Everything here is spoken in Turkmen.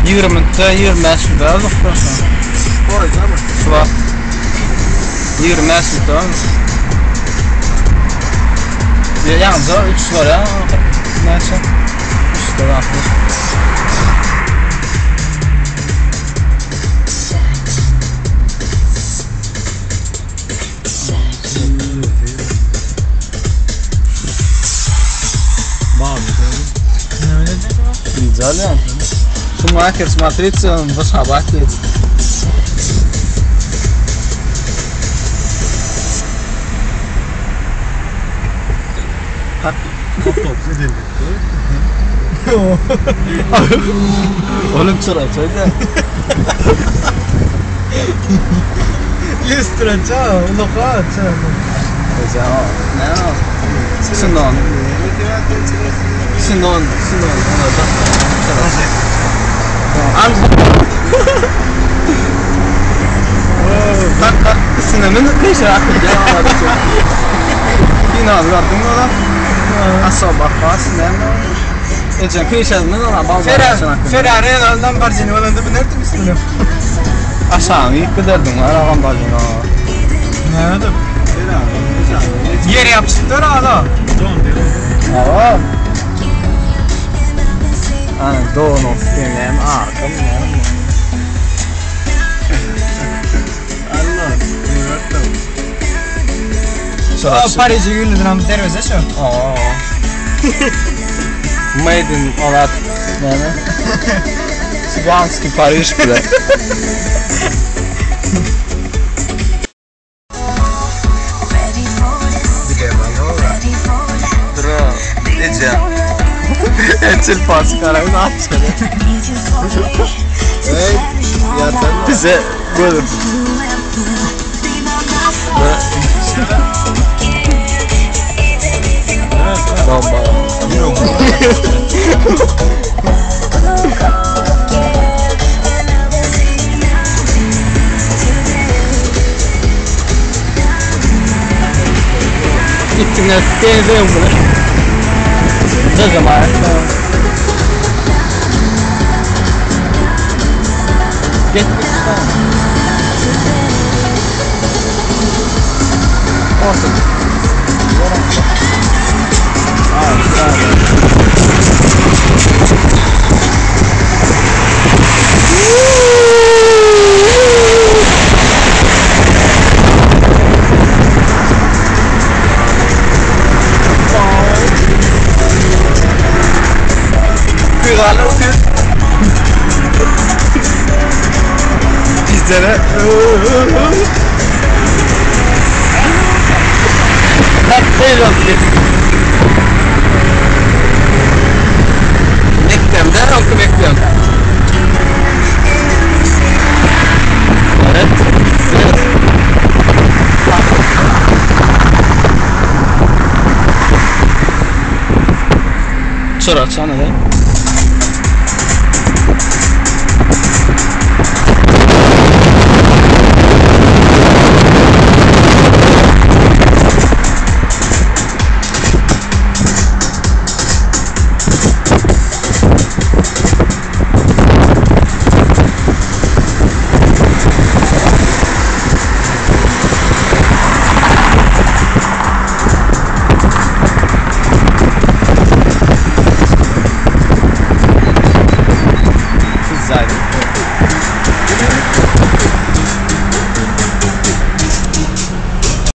20 minutda 25 minutda aldyk şo. Goýdamy? Şu wagt 25 minutda. Ýaňja 3 barýar. Näçe? 3 60. Идеально. Шумахер, смотрите, он в Ашхабад едет. Awtobus edildi. Oğlum çıra çöýde. Lüstrença, ulaka, Ne? Sinon. Sinon, Sinon. Tak tak sinemin peşe akıllı Yine gördün mü ola? Asabak sinem. Ece peşe ola bal. Ferrari Lamborghini bolanda bu nerede üstüne? Aşağı ilk giderdim aragam balina. Nerede? Yer yapışıktır ala. Aa. Ana doğru sinem arkam ne? Allah. Parij'e gülüdür derveze şu. Aa. Made in Olat. Näme? Siganski Pariž bile. Dra. Ece. Ecel Pascal ne yapacak? Hey, yatan. Bize böyle. Bomba. Gittiler denize bunu. Ne zaman? Gittik Olsun. Bizlere. Mektemde, onky mektem. Evet. Evet. Çıra çana ne?